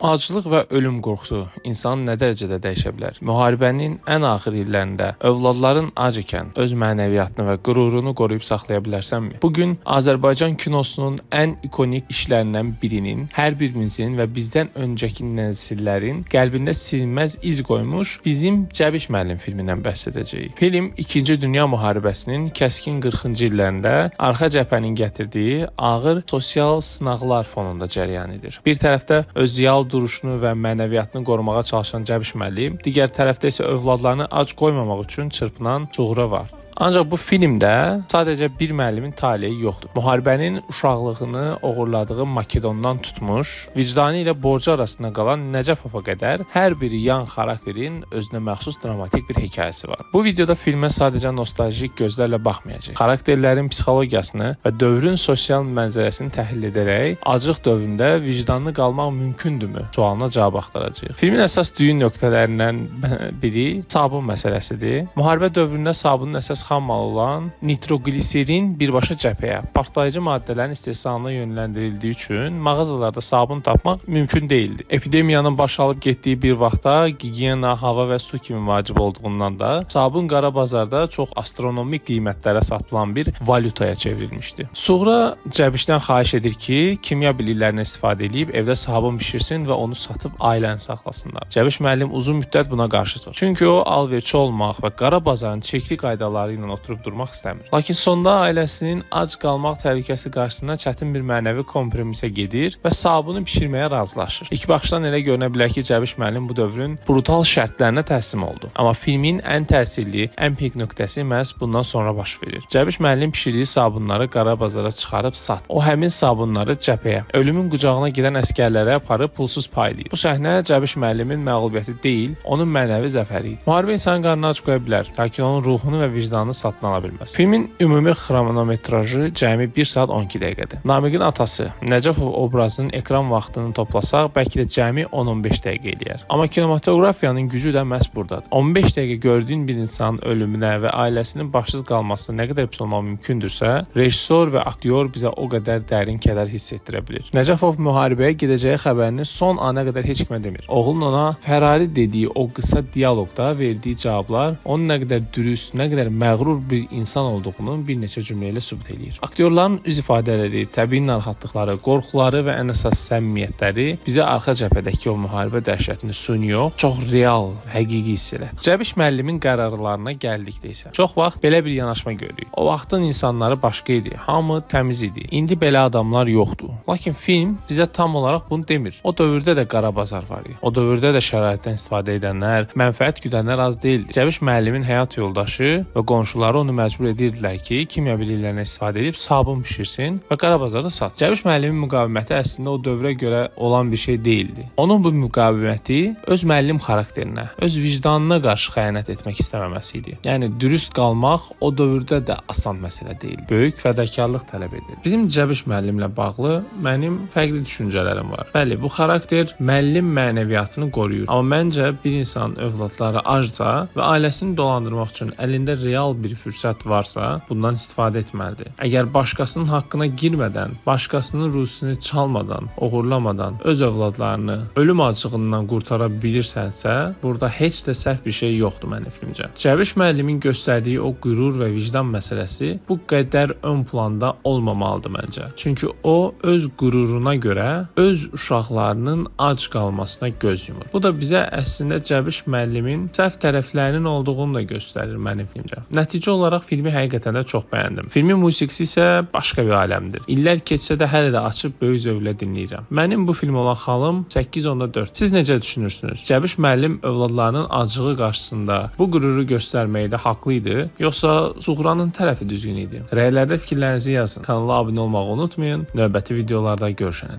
Aclıq və ölüm qorxusu insanı nə dərəcədə dəyişə bilər? Müharibənin ən ağır illərində övladların ac ikən öz mənəviyyatını və qürurunu qoruyub saxlaya bilərsənmi? Bu gün Azərbaycan kinosunun ən ikonik işlərindən birinin, hər birimizin və bizdən öncəki nəsillərin qəlbində silinməz iz qoymuş Bizim Cəbiş müəllim filmindən bəhs edəcəyik. Film 2-ci Dünya müharibəsinin kəskin 40-cı illərində arxa cəbhənin gətirdiyi ağır sosial sınaqlar fonunda cərəyan edir. Bir tərəfdə öz ziyalı duruşunu və mənəviyyatını qorumağa çalışan Cəbiş müəllim, digər tərəfdə isə övladlarını ac qoymamaq üçün çırpınan Suğra var. Ancaq bu filmdə sadəcə bir müəllimin taleyi yoxdur. Müharibənin uşaqlığını oğurladığı Makedondan tutmuş, vicdanı ilə borcu arasında qalan Nəcəfova qədər hər bir yan xarakterin özünə məxsus dramatik bir hekayəsi var. Bu videoda filmə sadəcə nostaljik gözlərlə baxmayacağıq. Xarakterlərin psixologiyasını və dövrün sosial mənzərəsini təhlil edərək aclıq dövründə vicdanlı qalmaq mümkündürmü sualına cavab axtaracağıq. Filmin əsas düyün nöqtələrindən biri sabun məsələsidir. Müharibə dövründə sabunun əsas xam malı olan nitrogliserin birbaşa cəbhəyə, partlayıcı maddələrin istehsalına yönləndirildiyi üçün mağazalarda sabun tapmaq mümkün deyildi. Epidemiyanın baş alıb getdiyi bir vaxtda gigiyena, hava və su kimi vacib olduğundan da sabun qara bazarda çox astronomik qiymətlərə satılan bir valyutaya çevrilmişdi. Suğra Cəbişdən xahiş edir ki, kimya biliklərindən istifadə edib evdə sabun bişirsin və onu satıb ailəni saxlasınlar. Cəbiş müəllim uzun müddət buna qarşı çıxır. Çünki o alverçi olmaq və qara bazarın çirkli qaydaları ilə oturub durmaq istəmir. Lakin sonda ailəsinin ac qalmaq təhlükəsi qarşısında çətin bir mənəvi kompromisə gedir və sabunu bişirməyə razılaşır. İlk baxışdan elə görünə bilər ki, Cəbiş müəllim bu dövrün brutal şərtlərinə təslim oldu. Amma filmin ən təsirli, ən pik nöqtəsi məhz bundan sonra baş verir. Cəbiş müəllim bişirdiyi sabunları qara bazara çıxarıb sat. O həmin sabunları cəbhəyə, ölümün qucağına gedən əsgərlərə aparıb pulsuz paylayır. Bu səhnə Cəbiş müəllimin məğlubiyyəti deyil, onun mənəvi zəfəri idi. Müharibə insanın qarnını ac qoya bilər, lakin onun ruhunu və vicdanını satın ala bilməz. Filmin ümumi xronometrajı cəmi 1 saat 12 dəqiqədir. Namiqin atası Nəcəfov obrazının ekran vaxtını toplasaq, bəlkə də cəmi 10-15 dəqiqə eləyər. Amma kinematografiyanın gücü də məhz burdadır. 15 dəqiqə gördüyün bir insanın ölümünə və ailəsinin başsız qalmasına nə qədər pis olmaq mümkündürsə, rejissor və aktyor bizə o qədər dərin kədər hiss etdirə bilir. Nəcəfov müharibəyə gedəcəyi xəbərini son ana qədər heç kimə demir. Oğlunun ona Fərari dediyi o qısa dialoqda verdiyi cavablar onun nə qədər dürüst, nə qədər məğrur bir insan olduğunu bir neçə cümlə ilə sübut eləyir. Aktyorların üz ifadələri, təbii narahatlıqları, qorxuları və ən əsas səmimiyyətləri bizə arxa cəbhədəki o müharibə dəhşətini süni yox, çox real, həqiqi hiss elətdir. Cəbiş müəllimin qərarlarına gəldikdə isə çox vaxt belə bir yanaşma görürük. O vaxtın insanları başqa idi, hamı təmiz idi. İndi belə adamlar yoxdur. Lakin film bizə tam olaraq bunu demir. O dövrdə də qara bazar var idi. O dövrdə də şəraitdən istifadə edənlər, mənfəət güdənlər az deyildi. Cəbiş müəllimin həyat yoldaşı və qonşuları onu məcbur edirdilər ki, kimya biliklərindən istifadə edib sabun bişirsin və qara bazarda sat. Cəbiş müəllimin müqaviməti əslində o dövrə görə olan bir şey deyildi. Onun bu müqaviməti öz müəllim xarakterinə, öz vicdanına qarşı xəyanət etmək istəməməsi idi. Yəni dürüst qalmaq o dövrdə də asan məsələ deyil. Böyük fədakarlıq tələb edir. Bizim Cəbiş müəllimlə bağlı mənim fərqli düşüncələrim var. Bəli, bu xarakter müəllim mənəviyyatını qoruyur. Amma məncə bir insanın övladları acsa və ailəsini dolandırmaq üçün əlində real bir fürsət varsa, bundan istifadə etməlidir. Əgər başqasının haqqına girmədən, başqasının ruzisini çalmadan, oğurlamadan öz övladlarını ölüm acığından qurtara bilirsənsə, burada heç də səhv bir şey yoxdur mənim fikrimcə. Cəbiş müəllimin göstərdiyi o qürur və vicdan məsələsi bu qədər ön planda olmamalıdır məncə. Çünki o öz qüruruna görə öz uşaqlarının ac qalmasına göz yumur. Bu da bizə əslində Cəbiş müəllimin səhv tərəflərinin olduğunu da göstərir mənim fikrimcə. Nəticə olaraq filmi həqiqətən də çox bəyəndim. Filmin musiqisi isə başqa bir aləmdir. İllər keçsə də hələ də açıb böyük zövqlə dinləyirəm. Mənim bu film olan xalım 8.4. Siz necə düşünürsünüz? Cəbiş müəllim övladlarının acığı qarşısında bu qüruru göstərməkdə haqlı idi, yoxsa Suğranın tərəfi düzgün idi? Rəylərdə fikirlərinizi yazın. Kanala abunə olmağı unutmayın. Növbəti videolarda görüşənə.